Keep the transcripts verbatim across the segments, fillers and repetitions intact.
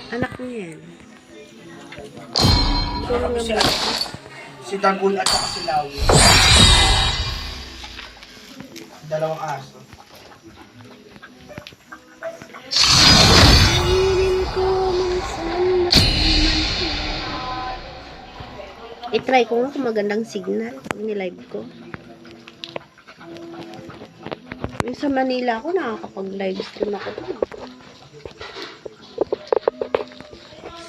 Anak niya yan. Siguro nga si, si Dagul at saka si Lawi. Dalawang aso. I-try ko nga kung magandang signal pag ni-live ko. Yung sa Manila ako, nakakapag-live stream ako doon.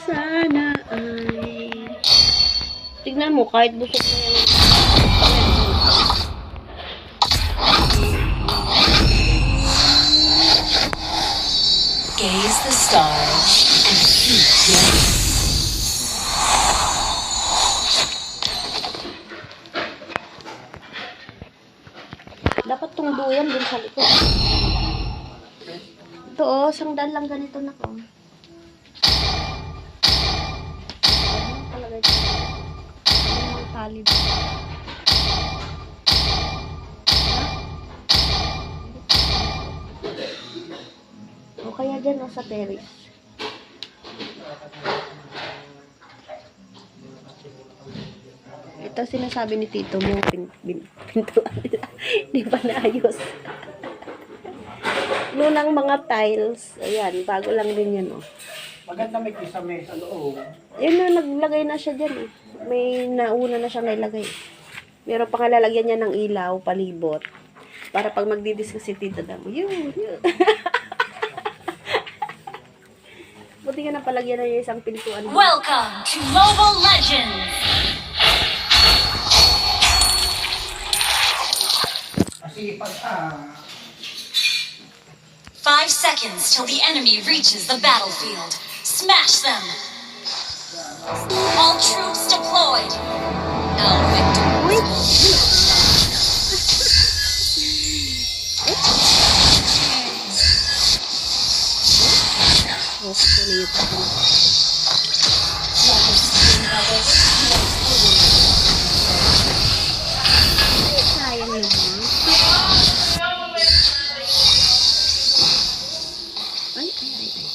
Sana ay. Tignan mo, kahit busog na yan. Gaze the stars and seek your Dapat tong duyan dun sa likod. Ito, oh, sangdal lang ganito na ko. Ano talaga ito? Ano ang talib? O kaya dyan, oh, sa terrace. Ito sinasabi ni tito mo, pin-, pin-, pintuan nila. Di pa naayos. Lunang mga tiles. Ayan, bago lang din yan, oh. Maganda may kisame sa loob. Yun na, naglagay na siya dyan, eh. May nauna na siyang nailagay. Meron pa nga lalagyan niya ng ilaw, palibot. Para pag magdidiscuss si Tito Damo, yun, yun. Buti nga napalagyan na niya isang pintuan. Welcome to Mobile Legends! Masipag, ah. Five seconds till the enemy reaches the battlefield. Smash them! All troops deployed! No victory. Sayang naman. Ay, ay, ay, ay.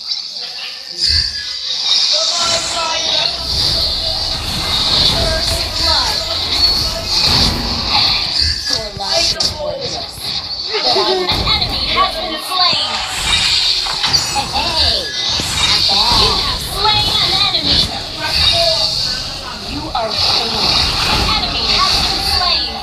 First blood. Your life is worthless. An enemy has been slain. Hey, hey. You have slain an enemy. You are killed. An enemy has been slain.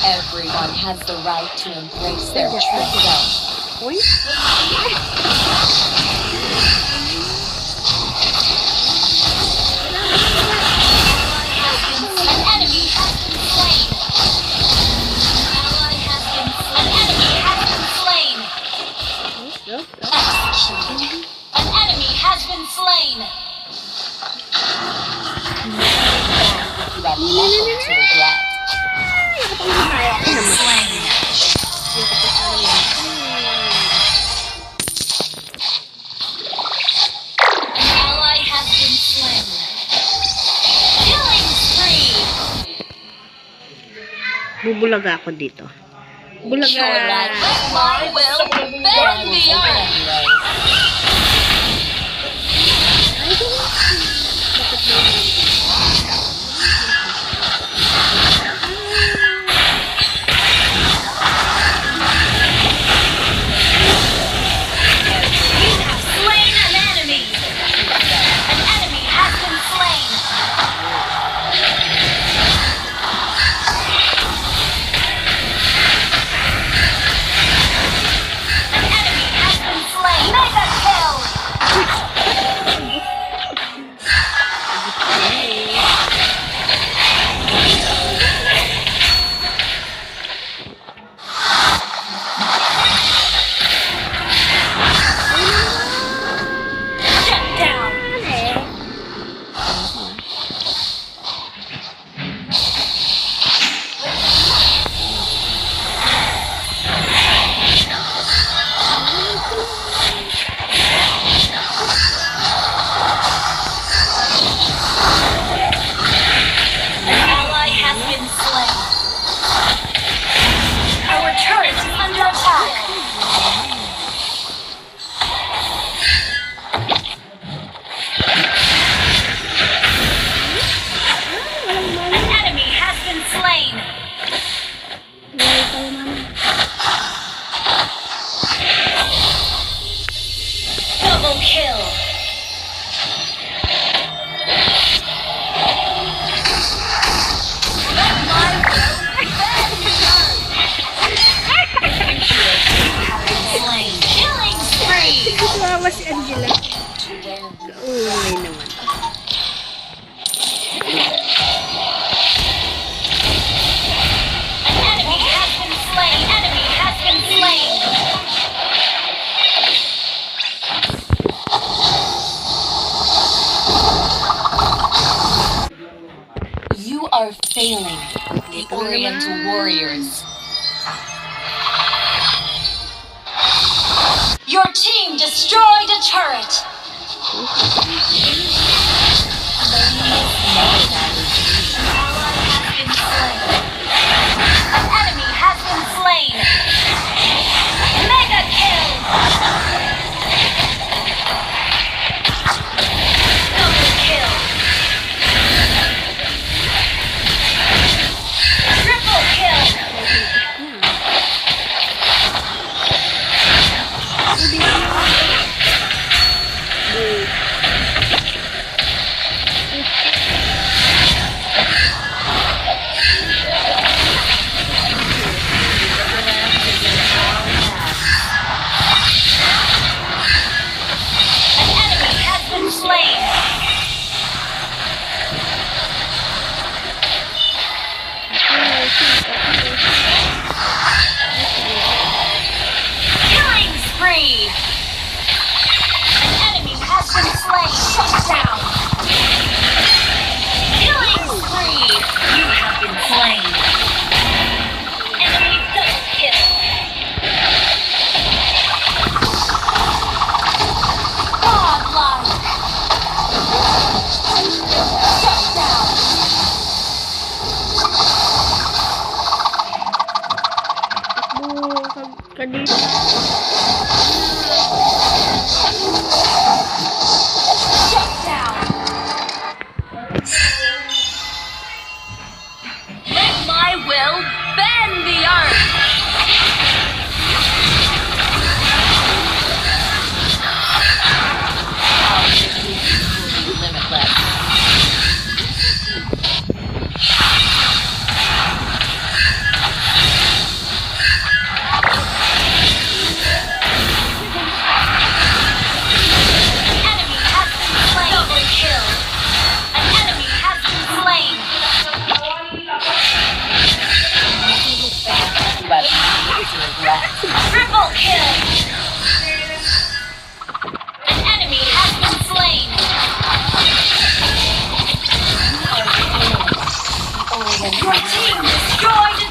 Everyone has the right to embrace their true self. Uy. An enemy has been slain. An enemy has been slain. Executed. An enemy has been slain. Slain. An ally has been slain. Killing spree. Bubulaga ako dito. Bulaga. Your light will bend beyond. You have slain an enemy. An enemy has been slain. An enemy has been slain. Mega Angela. Kaulay naman. An enemy has been slain. Enemy has been slain. You are failing the Oriental Warriors. Your team destroyed a turret. An enemy has been slain. Mega kill. Double kill. Triple kill. An enemy has been slain. Killing spree! An enemy has been slain! Shut down! Killing spree! You have been slain! Enemy double kill! Godlike! Shut down! Takbo ka, ka dito. Shut down. Let my will bend the earth. Limitless. Enemy has been slain. Double kill. An enemy has been slain. Triple kill. An enemy has been slain. Your team destroyed